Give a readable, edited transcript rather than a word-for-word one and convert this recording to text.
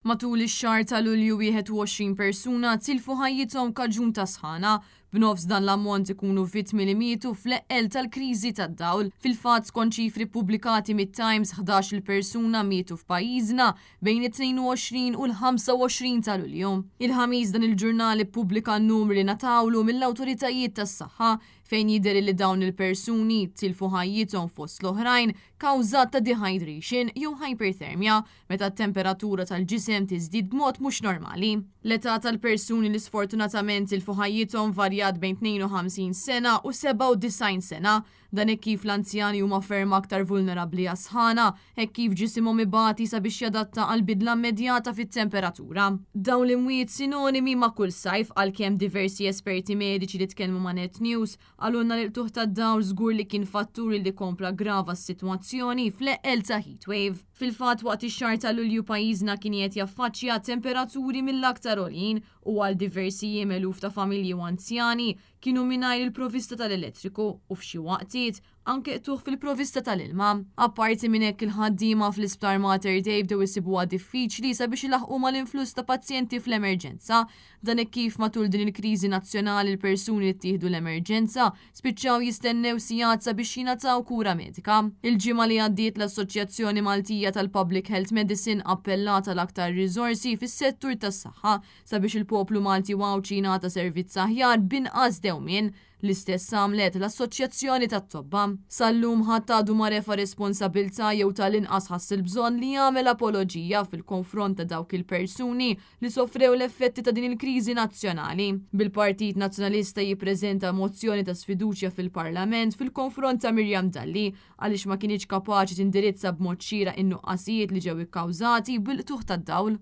Matul ix-xahar ta' Lulju 21 persuna tilfu ħajjithom kaġun ta' sħana, b'nofs dan l-ammont ikunu vittmi li mietu fl-eqqel tal-kriżi tad-dawl. Fil-fatt, skont ċifri ppubblikati mit-Times, 11-il persuna mietu f'pajjiżna bejn it-22 u l-25 ta' Lulju. Il-Ħamis dan il-ġurnal ippubblika n-numri li ngħatawlu mill-awtoritajiet tas-saħħa fejn jidher illi dawn il-persuni tilfu ħajjithom fost l-oħrajn kawża ta' dehydration jew hyperthermia meta t-temperatura tal-ġisem tiżdied b'mod mhux normali. L-età tal-persuni li sfortunatament tilfu ħajjithom varjat bejn 52 sena u 97 sena. Dan hekk kif l-anzjani huma ferm aktar vulnerabbli għas-sħana, hekk kif ġisimhom ibati sabiex jadatta għal bidla immedjata fit-temperatura. Dawn l-imwiet sinonimi ma' kull sajf għalkemm diversi esperti mediċi li tkellmu ma' Net News Qalulna li l-qtugħ tad-dawl żgur li kien fattur li kompla ggrava s-sitwazzjoni fl-eqqel ta' heatwave. Fil-fatt waqt ix-xahar ta' Lulju pajjiżna kien qiegħed jaffaċċja temperaturi mill-aktar għoljin u għal diversi jiem eluf ta' familji u anzjani kienu mingħajr il-provista tal-elettriku u f'xi waqtiet anke qtugħ fil-provista tal-ilma. Apparti minn hekk il-ħaddiema fl-Isptar Mater Dei bdew isibuha diffiċli sabiex ilaħħqu mal-influss ta' pazjenti fl-emerġenza. Dan hekk kif matul din il-kriżi nazzjonali l-persuni li ttieħdu l-emerġenza spiċċaw jistennew sigħat sabiex jingħataw kura medika. Il-ġimgħa li għaddiet l-Assoċjazzjoni Maltija tal-Public Health Medicine appellat għal aktar riżorsi fis-settur tas-saħħa sabiex il-poplu Malti u Għawdxi jingħata servizz aħjar b'inqas dewmien. L-istess għamlet l-Assoċjazzjoni tat-Tobba. Sal-lum ħadd għadu ma refa' responsabilità jew tal-inqas ħass il-bżonn li jagħmel apoloġija fil-konfront ta' dawk il-persuni li sofrew l-effetti ta' din il-kriżi nazzjonali. Bil-Partit Nazzjonalista jippreżenta mozzjoni ta' sfiduċja fil-Parlament fil-konfront ta' Miriam Dalli għaliex ma kinitx kapaċi tindirizza b'mod xieraq in-nuqqasijiet li ġew ikkawżati bil-qtugħ tad-dawl.